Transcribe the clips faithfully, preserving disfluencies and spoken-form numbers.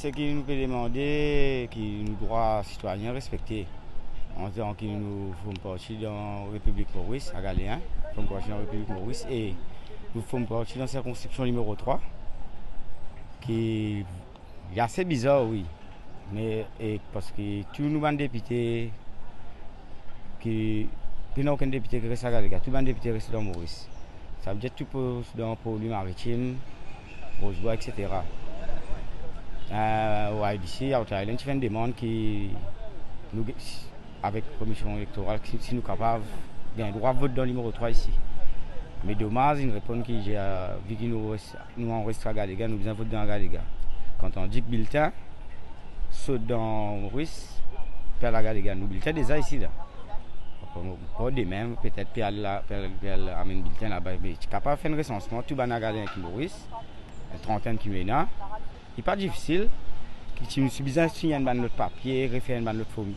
Seki nou pe demande, ki nou drwa sitwayin respekte. Antan ki nou form parti dan Repiblik Moris, Agaleen form parti dan Repiblik Moris, e nou form parti dan sirkonskripsion nimero trwa, ki li ase bizar, wi. Me, e, parski tou nou bann depite, ki, pena okenn depite ki res Agalega, tou bann depite res dan Moris. Savedir tou pros dan Porli Maritim, Rose Bois, et cetera. Eh, O I B C, Outer Island, ti fer enn demann ki nou ge-, avek Komisyon Elektoral, ki si nou kapav gagn drwa vot dan nimero trwa isi. Me domaz, inn reponn ki, eh, vi ki nou res-, nou anrestre Agalega, nou bizin vot dan Agalega. Kan tandi ki bilten sot dan Moris, pe al Agalega, nou bilten deza isi la. Bon, demin, petet pe al la, pe al, pe al amenn bilten laba, me ti kapav fer enn resansman tou bann Agaleen ki Moris, enn trantenn ki ena. Li pa difisil, ki ti, nou ti bizin sign enn bann lot papie, refer enn bann lot form-,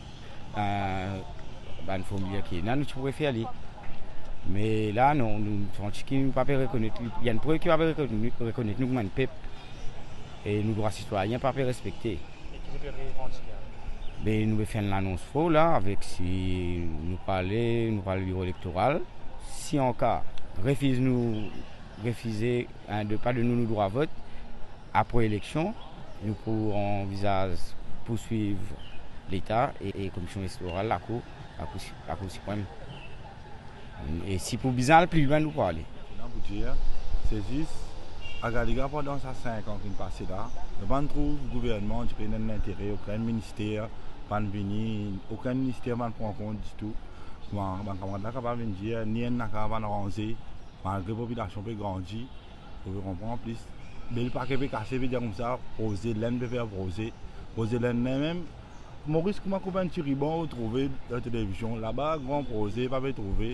eh, bann formiler ki ena, nou ti pou refer li. Me la, non, nou santi ki nou pa pe rekonet, li, li enn prev ki pa pe rekonet, rekonet nou kouma enn pep, e nou drwa sitwayin pa pe respekte. E ki zot pe revandike? Be, nou pe fer enn lanons for la, avek si nou pale, nou pale biro elektoral. Si anka refiz nou, refize, eh, de pa donn nou nou drwa vot, apre eleksion, nou pou anvizaz pouswiv Leta e, e Komisyon Elektoral, Lakour, Lakour Si-, Lakour Siprem. E si pou bizin al pli lwin, nou pou ale. Ena pou dir, se zis, Agalega pandan sa sink an ki pase la, nou pa'nn trouv gouvernman ti pena enn lintere, okenn minister pa'nn vini, okenn minister pa'nn pran kont ditou. Kouma bann kamarad la kapav vinn dir, ni enn lakaz pa'nn ranze, malgre popilasion pe grandi, ou pe konpran plis. Bel pake pe kase, pe dir koumsa, proze, lenn pe fer proze. Proze lenn la mem, Moris kouma koup enn ti riban, ou trouve dan televizion, laba gran proze pa pe trouve,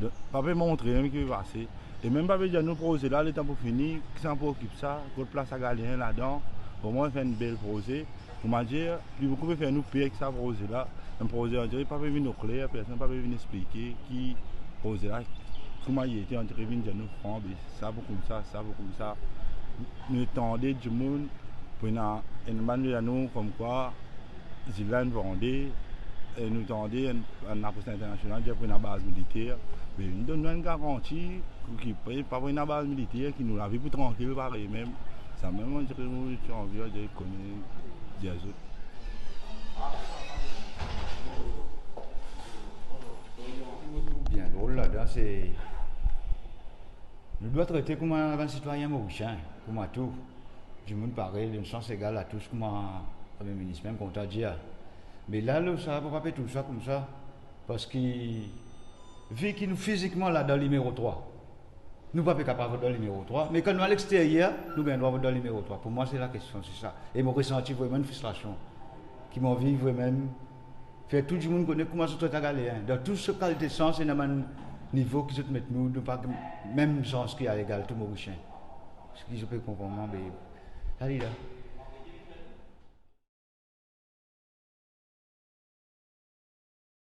de, pa pe montre mem ki pe pase. E mem pa pe dir nou proze la, letan pou fini, kisannla pou okip sa, kot plas Agaleen ladan, omwin fer enn bel proze. Kouma dir, li boukou pe fer nou per ek sa proze la. Enn proze, on dirait, pa pe vinn okler, personn pa pe vinn explike ki proze la, kouma li ete, on dirait vinn dir nou fran, be sa pou koumsa, sa pou koumsa. Nou tande dimoun, pou ena enn bann dir nou komkwa, zil la inn vande, e nou tande enn, enn lapres internasional dir pou ena baz militer, me nou donn nou enn garanti ki pe, pa pou ena baz militer, ki nou lavi pou trankil parey mem. Samem, on dirait nou ti anvi, on dirait, kone, dir zot. Bien drol ladan, se, nou dwa trete kouma bann sitwayin morisien, kouma tou. Dimoun parey, donn sans egal a tous, kouma Premie Minis mem kontan dir. Me la, lor sa, pou pa pe trouv sa koumsa, parski vi ki nou fizikman la dan nimero trwa, nou pa pe kapav vot dan nimero trwa, me kan nou al exteryer, nou gagn drwa vot dan nimero trwa. Pou mwa, se lakestion, se sa. E mo resanti vremem enn fristrasion, ki mo anvi vremem fer tou dimoun kone kouma zot tret Agaleen. Dan tou so kalite sans, ena bann nivo ki zot met nou, nou pa mem sans ki a legal tou Morisien. Seki zot pe konpran mwa, be, sa li la.